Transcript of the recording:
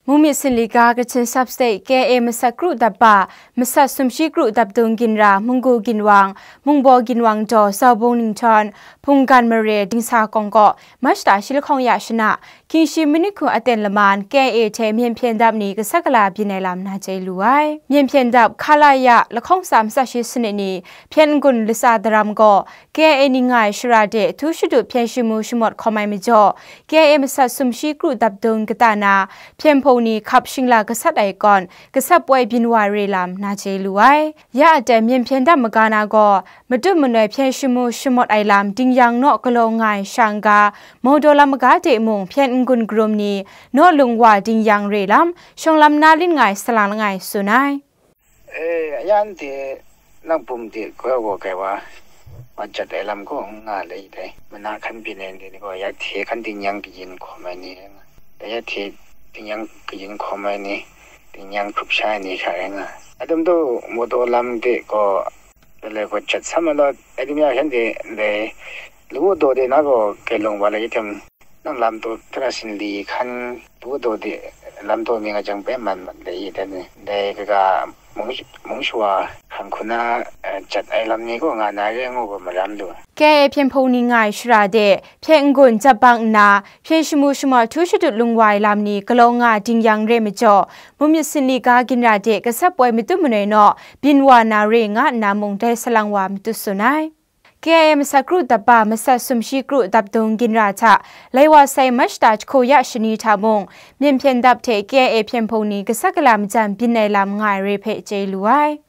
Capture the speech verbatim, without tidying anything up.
Mungmyit Sinlika Kachin Sub State K I A masat kru dap ba, masat sumshi kru dap dung ginra Munggu Ginwang, Mungbaw Ginwang daw Zaubung Ninghtawng, Hpunggan Mare Dingsa Kawng kaw March ta shi lahkawng ya shana, Kingshi Manit Hku aten laman K I A hte myen hpyen dap ni gasat gala byin ai lam na chye lu ai. Myen hpyen dap Khalaya lahkawng tsa matsa shi sanit ni hpyen n-gun latsa daram gaw K I A ni nga ai shara de htu shadut hpyen shamu shamawt hkawm ai majaw, K I A masat sumshi kru dap dung kata na hpyen hpung ni hkap shingla gasat ai kawn, gasat poi byin wa re lam na chye lu ai. Ya a ten myen hpyen dap maga na gaw, matut manoi hpyen shamu shamawt ai lam dingyang naw galaw nga ai sha n-ga, Mawdaw lam maga de mung hpyen n-gun karum ni naw lung wa dingyang re lam, shawng lam na lin nga ai salang langai tsun ai. E, ayan de, nang bum de, goi wa kai wa, wa jat ai lam gaw n nga le dai. Mana hkan byin ai ni gaw, ya hte hkan dingyang kayin hkawm ai ni, ya hte dingyang kayin hkawm ai ni, dingyang hkrup sha ai ni hkra rai nga. Adum du, Mawdaw lam de gaw, Lale gaw jat sam ai law, ai, dum ya shanhte ndai lawu daw de na gaw, kai lung wa lai htem, nang lam taw hkra sinli hkan lawu daw de lam taw mi nga jang bai man mat dai i, dan ndai kaga mung, mung shawa hkang hku na, eh, jat ai lam ni gaw nga na re ngu gaw maram lu. K I A hpyen hpung ni nga ai shara de, hpyen n-gun jap bang nna, hpyen shamu shamawt htu shadut lung wa ai lam ni galaw nga dingyang re majaw, Mungmyit Sinlika ginra de gasat poi matut manoi naw byin wa na re nga nna mung dai salang wa matut tsun ai. K I A masat kru dap ba masat sumshi kru dap dung ginra hta, lai wa sai March ta jahku ya shani hta mung, myen hpyen dap hte K I A hpyen hpung ni gasat gala majan byin ai lam nga ai re hpe chye lu ai.